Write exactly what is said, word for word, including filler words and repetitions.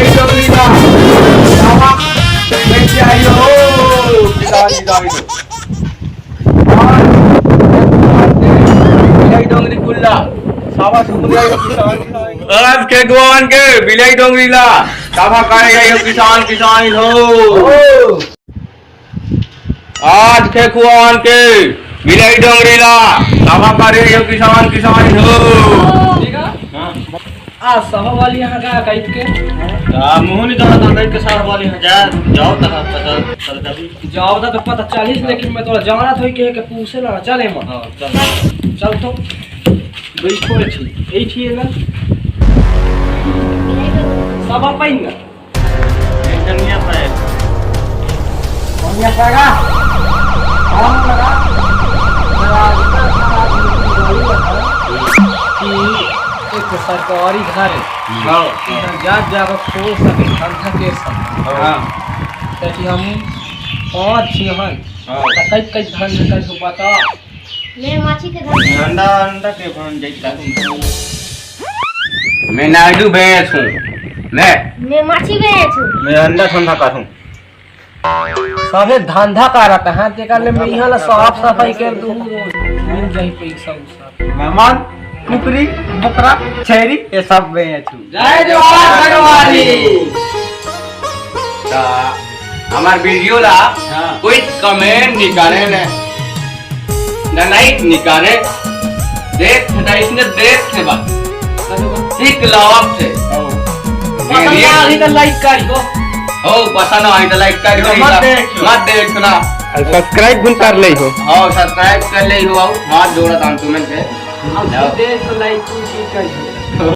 डोंगरी ला, सावा, कैसे आई हो? किसान, किसान, किसान। आज, आज डोंगरी कुल्ला, सावा सुन गए हो किसान, किसान। आज के गुआन के बिलाई डोंगरी ला, सावा करे गए हो किसान, किसान हो। ओ। आज के कुआन के बिलाई डोंगरी ला, सावा करे गए हो किसान, किसान हो। ठीक है? हाँ। आ, सभा वाली यहाँ का कहित के? आ, मुँह नहीं जाना था, कहित के सभा वाली यहाँ जा, जाओ तक पता, पता कभी। जाओ था तो पता चालीस, लेकिन मैं थोड़ा जाना था, के, के पूछे ना, चले माँ। हाँ, चल। चल तो। बैठो, बैठी। यही थी ना। सभा पाइन ना। एकदम नहीं आता है। कौन नहीं पाएगा? कौन लगा? कि एक सरकारी घर है। हाँ। कि हम जात जाकर खोल सके, धंधा कर सके। हाँ। ताकि हम पाँच छः हैं। हाँ। तो कई, कई धंधा कर सके, बता। मैं माछी के धंधा। अंडा, अंडा के भन जाई। मैं नायडू भैंस हूँ। मैं। मैं माछी भैंस हूँ। मैं अंडा धंधा कर हूँ। सभे धंधा करत हैं, तेकर ले मैं इहाँ ला साफ सफाई कर दूँ। मिल जाई पैसा उसा। मेहमान, कुकरी, बोकरा, छेरी, ये सब बेचू। जय जोहार भगवानी। ता हमार वीडियो ला हाँ। कोई कमेंट निकाले ने, ना लाइक निकाले, देख ना, इसने देख के बात। ठीक लावत थे। पसंद ना आई तो लाइक करियो। हो, पसंद ना आई तो लाइक करियो, मत देखियो। मत देखना। और सब्सक्राइब भी कर ले हो। हाँ, सब्सक्राइब कर ले हो, आओ, हाथ जोड़ा था तुम्हें से। हम देख तो लाइक कुछ करियो।